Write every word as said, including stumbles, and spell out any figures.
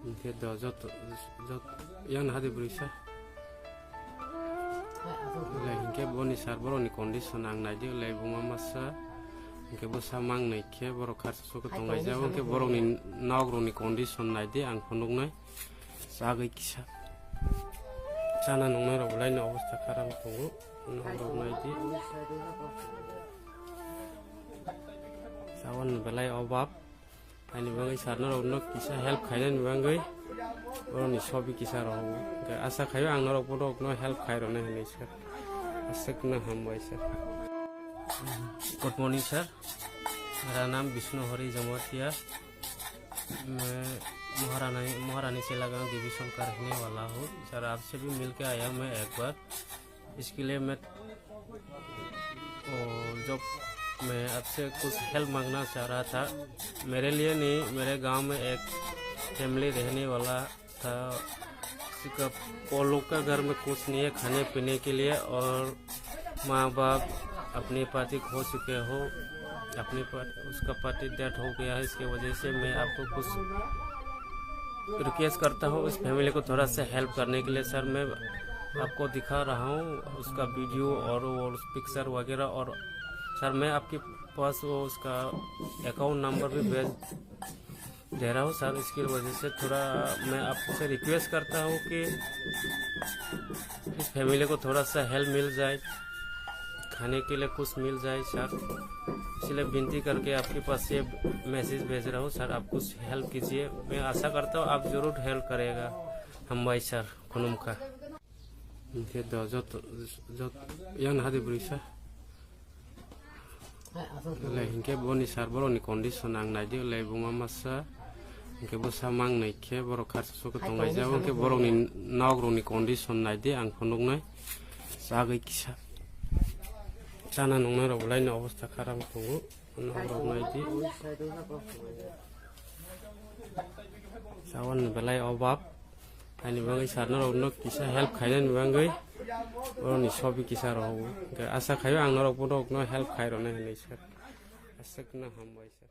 Hingke do joto, jot-, yang hadi bwrwi sa. Ulai hingke boni sir borokni condition ang naidi, ulai buma masa. Hingke bwsa mang nai khe borok kharsa suko tonglaijak, hingke borokni nok rokni condition naidi ang phunuknai. Chagwi kisa. Chana nungnai rok bwlaino obostha kharap tongo. Nok rok naidi. Chawan belai obab. Ani bagwi sir norokno kisa help khainani bagwi. Borokni sobi kisa rok. Hingke asa khaio ang norok borokno help khai rwnai hinwi sir. Aswkno hambai sir. Good morning sir. मेरा नाम विष्णु हरि जमातिया। मैं महारानी, महारानी से लगांव डिवीजन का रहने वाला हूँ। सर, आपसे भी मिलके आया मैं एक बार। इसके लिए मैं, ओ, जो मैं आपसे कुछ हेल्प मांगना चाह रहा था। मेरे लिए नहीं, मेरे गांव में एक फैमिली रहने वाला था, किसी का, वो लोग का घर में कुछ नहीं है खाने पीने के लिए, और माँ बाप अपने पति खो चुके हो, अपने प-, उसका पति डेथ हो गया है। इसके वजह से मैं आपको कुछ रिक्वेस्ट करता हूँ इस फैमिली को थोड़ा सा हेल्प करने के लिए। सर, मैं आपको दिखा रहा हूँ उसका वीडियो और वो पिक्चर वगैरह, और सर, मैं आपके पास वो उसका अकाउंट नंबर भी भेज दे रहा हूँ सर। इसकी वजह से थोड़ा मैं आपसे रिक्वेस्ट करता हूँ कि इस फैमिली को थोड़ा सा हेल्प मिल जाए, खाने के लिए कुछ मिल जाए सर। इसलिए विनती करके आपके पास ये मैसेज भेज रहा हूँ सर, आप कुछ हेल्प कीजिए। मैं आशा करता हूँ आप ज़रूर हेल्प करेगा हम भाई सर खुनुम का। Hingke do joto, jot-, yang hadi bwrwi sa. Ulai hingke boni sir borokni condition ang naidi, ulai buma masa. Hingke bwsa mang nai khe borok kharsa suko tonglaijak, hingke borokni nok rokni condition naidi ang phunuknai. Chagwi kisa. Chana nungnai rok bwlaino obostha kharap tongo. Nok rok naidi. Chawan belai obab. Ani bagwi sir norokno kisa help khainani bagwi. Borokni sobi kisa rok. Hingke asa khaio ang norok borokno help khai rwnai hinwi sir. Aswkno hambai sir.